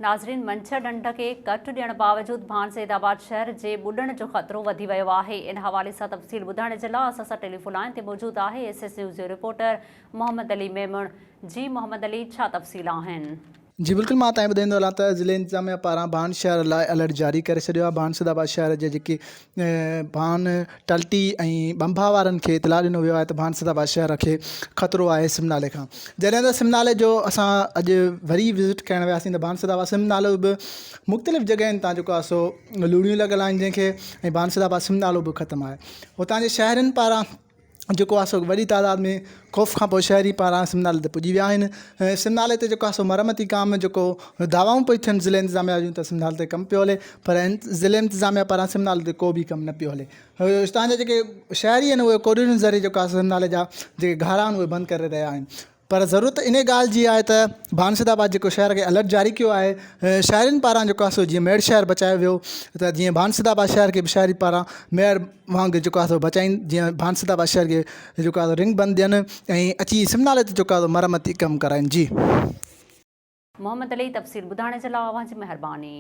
ناظرين منڇر ڍنڍ کي ڪٽ ڏيڻ باوجود ڀان سيد آباد شهر جي ٻڏڻ جو خطرو وڌي ويو آهي ان حوالي سان تفصيل ٻڌائڻ جي لاء اسان سان ٽيليفون لائين تي موجود آهي ايس ايس نيوز جو رپورٽر محمد علي ميمڻ جي محمد علي ڇا تفصيل آهن. جي بلڪل مان تائين ٻڌائيندو هلان ته ضلعي انتظاميا پاران ڀان شهر لاء الرٽ جاري ڪري ڇڏيو آهي ڀان سيد آباد شهر جي جيڪي ڀان ٽلٽي ۽ ٻنڀا وارن کي اطلاع ڏنو ويو آهي ته ڀان سيد آباد شهر کي خطرو آهي سم نالي کان جڏهن ته سم نالي جو اسان اڄ وري وزٽ ڪرڻ وياسين ته ڀان سيد آباد سم نالو به مختلف جڳهين تان جيڪو آهي سو لوڙيون لڳل آهن جنهن کي ۽ ڀان سيد آباد سم نالو به ختم آهي اتان جي شهرين پاران جيڪو آهي سو وڏي تعداد ۾ خوف کان پوء شهري پاران سم نالي تي پڄي ويا آهن سم نالي تي جيڪو آهي سو مرمتي ڪام جيڪو دعوائون پئي ٿين ضلعي انتظاميا جون ته سم نالي تي ڪم پيو هلي پر ضلعي انتظاميا پاران سم نالي تي ڪو به ڪم نه پيو هلي هتان جا جيڪي شهري آهن اهي ڪوڏين ذريعي جيڪو آهي سم نالي جا جيڪي گهارا آهن اهي بند ڪري رهيا آهن پر ضرورت انهي ڳالهه جي آهي ته ڀانسد آباد جيڪو شهر کي الرٽ جاري ڪيو آهي شهرين پاران جيڪو آهي سو جيئن ميڙ شهر بچايو ويو ته جيئن ڀانسد آباد شهر کي به شهري پاران ميڙ وانگر جيڪو آهي سو بچائين جيئن ڀانسد آباد شهر کي جيڪو آهي سو رنگ بند ڏين ۽ اچي سم نالي تي جيڪو آهي سو مرمتي ڪم ڪرائين جي. محمد علي تفصيل ٻڌائڻ جي لاء اوهان جي مهرباني.